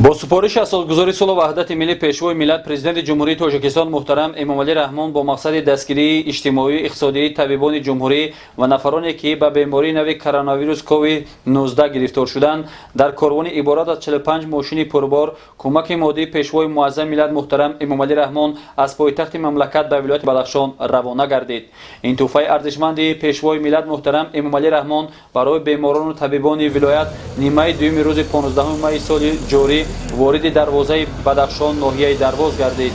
Бо супориши асосгузори сулҳу ваҳдати миллӣ, Пешвои миллат, Президенти Ҷумҳурии Тоҷикистон муҳтарам Эмомалӣ Раҳмон бо мақсади дастгирии иҷтимоию иқтисодии табибони ҷумҳурӣ ва нафароне, ки ба бемории нави коронавирус COVID-19 гирифтор шуданд, дар корвони иборат аз 45 мошини пурбор кӯмаки моддии Пешвои муаззами миллат муҳтарам Эмомалӣ Раҳмон аз пойтахти мамлакат ба вилояти Бадахшон равона гардид. Ин тӯҳфаи арзишманди Пешвои миллат муҳтарам Эмомалӣ Раҳмон барои беморону табибони вилоят нимаи дуюми рӯзи 15 майи соли ҷорӣ вориди дарвозаи Бадахшон, ноҳияи Дарвоз гардид.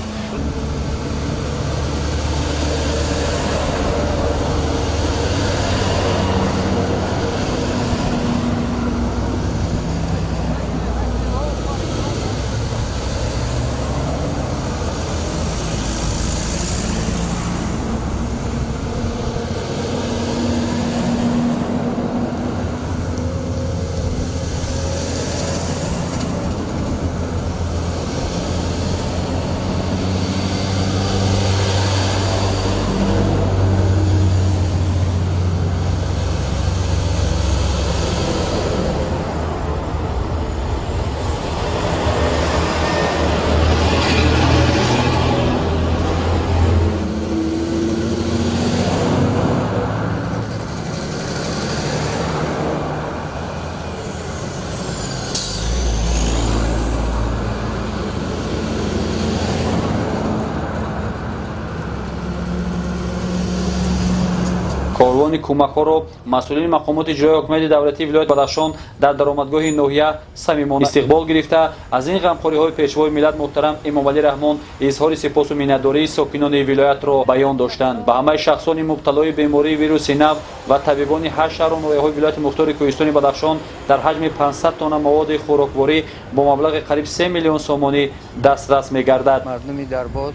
Корвони кӯмакҳоро масъулини мақомоти иҷроии ҳокимияти давлатии вилояти Бадахшон дар даромадгоҳи ноҳия самимона истиқбол гирифта, аз ин ғамхориҳои Пешвои миллат муҳтарам Эмомалӣ Раҳмон изҳори сипосу миннатдории сокинони вилоятро баён доштанд. Ба ҳамаи шахсони мубталои бемории вируси нав ва табибони ҳашт шаҳру ноҳияҳои вилояти мухтори кӯҳистони Бадахшон дар ҳаҷми 500 тонна маводи хӯрокворӣ бо маблағи қариб 3 миллион сомонӣ дастрас мегардад. Мардуми Дарбоз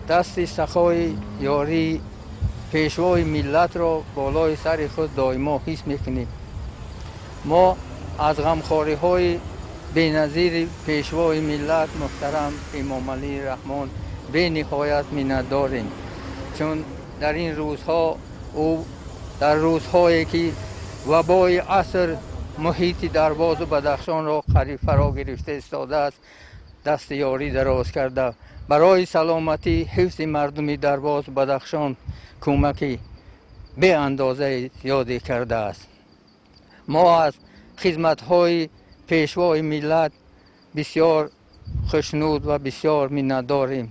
дасти сахои ёрии Пешвои миллатро болои сари худ доимо ҳис мекунем. Мо аз ғамхориҳои беназири Пешвои миллат муҳтарам Эмомалӣ Раҳмон бениҳоят миннатдорем, чун дар ин рӯзҳо ӯ дар рӯзҳое ки вабои аср муҳити Дарбозу Бадахшонро қариб фаро гирифта истодааст, дасти ёрӣ дароз карда, барои саломатӣ ҳифзи мардуми Дарбозу Бадахшон кӯмаки беандозаи зиёде кардааст. Мо аз хизматҳои Пешвои миллат бисёр хушнуд ва бисёр миннатдорем.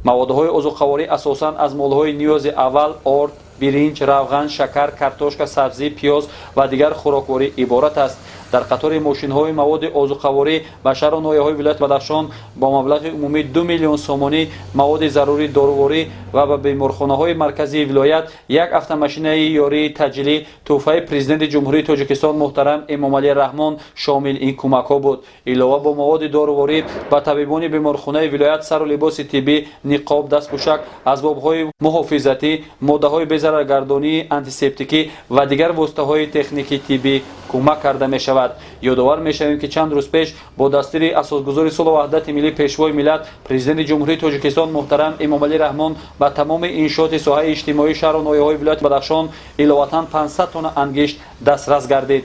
Маводҳои озуқаворӣ асосан аз молҳои ниёзи аввал: орд, биринҷ, равған, шакар, картошка, сабзӣ, пиёз ва дигар хӯрокворӣ иборат аст. Дар қатори мошинҳои маводи озуқаворӣ ба шаҳру ноҳияҳои вилояти Бадахшон бо маблағи умумии 2 миллион сомонӣ маводи зарурии доруворӣ ва ба беморхонаҳои марказии вилоят як автомашинаи ёрии таъҷилӣ тӯҳфаи Президенти Ҷумҳурии Тоҷикистон муҳтарам Эмомалӣ Раҳмон шомил ин кӯмакҳо буд. Илова бо маводи доруворӣ ба табибони беморхонаи вилоят сару либоси тиббӣ, ниқоб, дастпӯшак, асбобҳои муҳофизатӣ, моддаҳои безараргардонии антисептикӣ ва дигар воситаҳои техникии тиббӣ кӯмак карда мешавад. Ёдовар мешавем, ки чанд рӯз пеш бо дастури асосгузори сулҳу ваҳдати миллӣ, Пешвои миллат, Президенти Ҷумҳурии Тоҷикистон муҳтарам Эмомалӣ Раҳмон ба тамоми иншооти соҳаи иҷтимоии шаҳру ноҳияҳои вилояти Бадахшон иловатан 500 тонна ангишт дастрас гардид.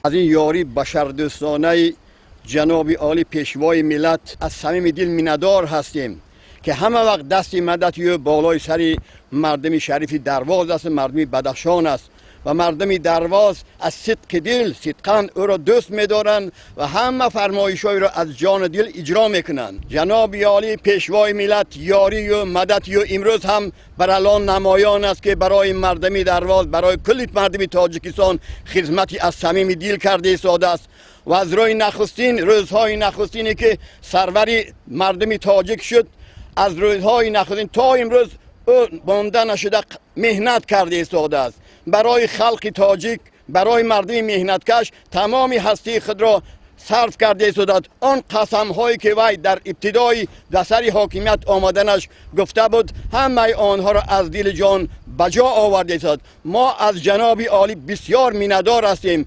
Аз ин ёрии башардӯстонаи ҷаноби олӣ Пешвои миллат аз самими дил миннатдор ҳастем, ки ҳама вақт дасти мадати ӯ болои сари мардуми шарифи Дарвоз аст, мардуми Бадахшон аст ва мардуми Дарвоз аз сидқи дил сидқан ӯро дӯст медоранд ва ҳама фармоишҳоеро аз ҷону дил иҷро мекунанд. Ҷаноби олӣ Пешвои миллат ёрию мадатию имрӯз ҳам баралон намоён аст, ки барои мардуми Дарвоз, барои кулли мардуми Тоҷикистон хизмати аз самими дил карда истодааст. و از روی نخستین روزهای نخستینی که سروری مردم تاجیک شد، از روزهای نخستین تا امروز او بانده نشده مهنت کرده ایستاده است. برای خلق تاجیک، برای مردم مهنتکش تمام هستی خود را صرف کرده ایستاده. آن قسم هایی که وی در ابتدای در سر حاکمیت آمدنش گفته بود، همه آنها را از دل جان بجا آورده ایستاد. ما از جناب عالی بسیار منتدار هستیم.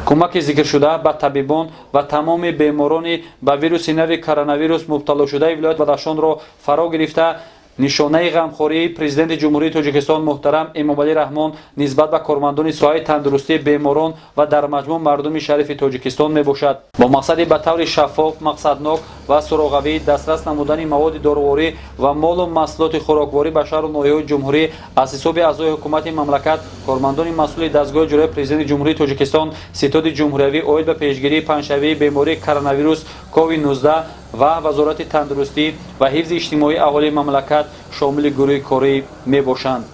Кӯмаки зикршуда ба табибон ва тамоми беморони ба вируси нави коронавирус мубталошудаи вилояти Бадахшонро фаро гирифта, нишонаи ғамхории Президенти Ҷумҳурии Тоҷикистон муҳтарам Эмомалӣ Раҳмон нисбат ба кормандони соҳаи тандурустӣ, беморон ва дар маҷмӯъ мардуми шарифи Тоҷикистон мебошад. Бо мақсади ба таври шаффоф, мақсаднок ва суроғавӣ дастрас намудани маводи доруворӣ ва молу маҳсулоти хӯрокворӣ ба шаҳру ноҳияҳои ҷумҳурӣ аз ҳисоби аъзои ҳукумати мамлакат, кормандони масъули дастгоҳи иҷроияи Президенти Ҷумҳурии Тоҷикистон, Ситоди ҷумҳуриявӣ оид ба пешгирии паҳншавии бемории коронавирус COVID-19 ва Вазорати тандурустӣ ва ҳифзи иҷтимоии аҳолии мамлакат шомили гурӯҳи корӣ мебошанд.